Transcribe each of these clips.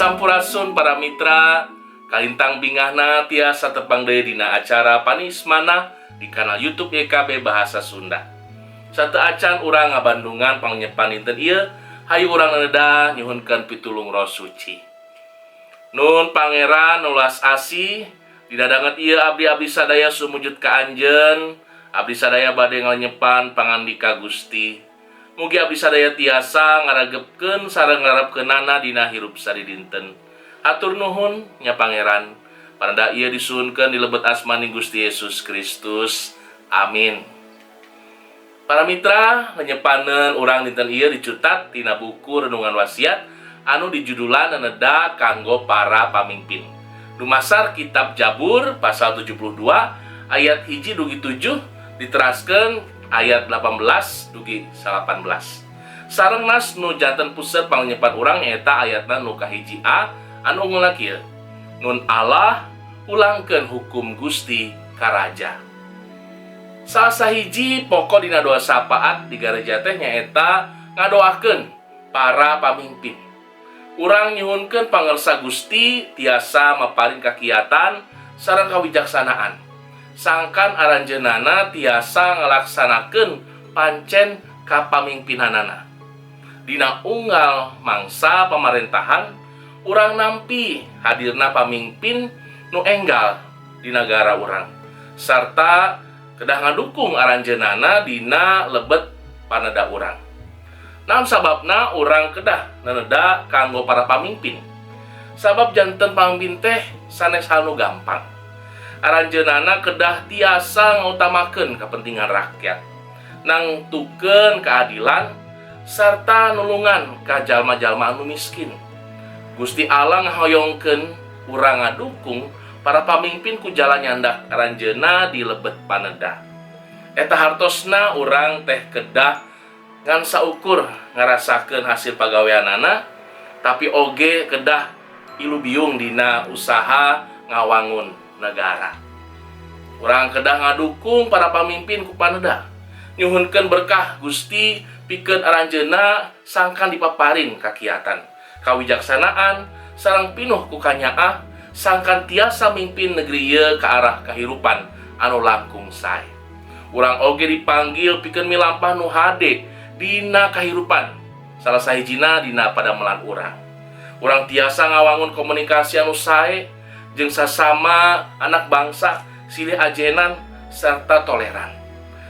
Sampurasun, para mitra. Kalintang bingahna tiasa tepang deui dina acara Panis Mana di kanal YouTube YKB Bahasa Sunda. Sateuacan urang ngabandungan panglenyepan dinten ieu, hayu urang neda nyuhunkeun pitulung Roh Suci. Nun, Pangeran nu welas asih, dina danget ieu abdi-abdi sadaya sumujud ka Anjeun. Abdi sadaya bade ngalenyepan pangandika Gusti. Mugi abdi sadaya tiasa ngaragebkeun sareng ngarepkeunana dina hirup sadidinten. Hatur nuhun nya, Pangeran. Paneda ieu disuhunkeun di lebet asmaning Gusti Yesus Kristus. Amin. Para mitra, lenyepaneun urang dinten ieu dicutat tina buku Renungan Wasiat anu dijudulan Neneda kanggo para pamimpin. Dumasar kitab Jabur pasal 72 ayat 1 dugi 7, diteraskeun ayat 18 dugi 18. Sareng nas nu janten pusat panglenyepan urang nyaeta ayatna nu kahiji A anu unggulna kieu. Nun Allah, ulangkeun hukum Gusti ka raja. Salah sahiji pokok dina doa syafaat di gareja teh nyaeta ngadoakeun para pamimpin. Urang nyuhunkeun pangersa Gusti tiasa maparin kakiatan sareng kawijaksanaan. Sangkan aranjeunana tiasa ngalaksanakeun pancen kapamimpinanana. Dina unggal mangsa pamarentahan, urang nampi hadirna pamimpin nu enggal di nagara urang sarta kedah ngadukung aranjeunana dina lebet paneda urang. Naon sababna urang kedah neneda kanggo para pamimpin? Sabab janten pamimpin teh sanes hal nu gampang. Aranjeunana kedah tiasa ngautamakeun kepentingan rakyat, nangtukeun keadilan, sarta nulungan ka jalma-jalma anu miskin. Gusti Allah ngahoyongkeun urang ngadukung para pamimpin ku jalan nyandak aranjeunna di lebet paneda. Eta hartosna urang teh kedah ngan saukur ngarasakeun hasil pagaweanana, tapi oge kedah ilubiung dina usaha ngawangun negara. Urang kedah ngadukung para pamimpin ku paneda. Nyuhunkeun berkah Gusti pikeun aranjeunna sangkan dipaparin kakiatan, kawijaksanaan, sareng pinuh ku kanyaah sangkan tiasa mimpin negeri ieu ke arah kehidupan anu langkung sae. Urang oge dipanggil pikeun milampah nu hade dina kahirupan. Salah sahijina dina padamelan urang. Urang tiasa ngawangun komunikasi anu sae jeung sasama anak bangsa, silih ajenan serta toleran.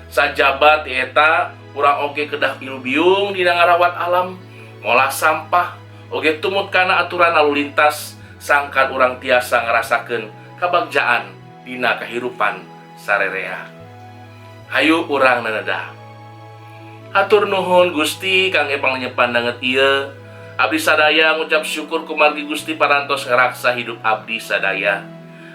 Sajaba ti eta, urang oge kedah ilubiung dina ngarawat alam, ngolah sampah, oge tumut kana aturan lalu lintas sangkan urang tiasa ngerasakeun kabagjaan dina kahirupan sarerea. Hayu urang naneda. Hatur nuhun, Gusti, kangge panglenyepan danget ieu. Abdi sadaya ngucap syukur kumargi Gusti parantos ngaraksa hidup abdi sadaya.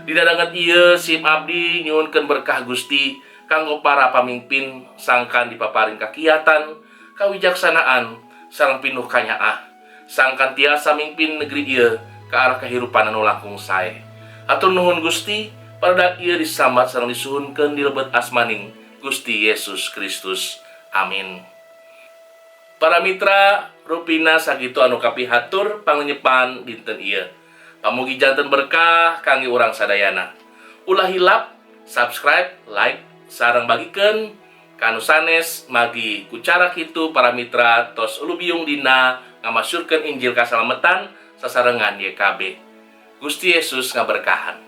Dina danget ieu sim abdi nyuhunkeun berkah Gusti kanggo para pamimpin sangkan dipaparin kakiatan, kawijaksanaan, sareng pinuh kanyaah sangkan tiasa mimpin negeri ieu ke arah kehidupan anu langkung sae. Hatur nuhun, Gusti, paneda ieu disambat sareng disuhunkeun di lebet asmaning Gusti Yesus Kristus. Amin. Para mitra, rupina sakitu anu kapihatur panglenyepan dinten ieu. Pamugi janten berkah kangge urang sadayana. Ulah hilap subscribe, like, sareng bagikeun ka anu sanes, margi ku cara kitu para mitra tos ulubiung dina ngamasyurkeun Injil kasalamatan sasarengan YKB. Gusti Yesus ngaberkahan.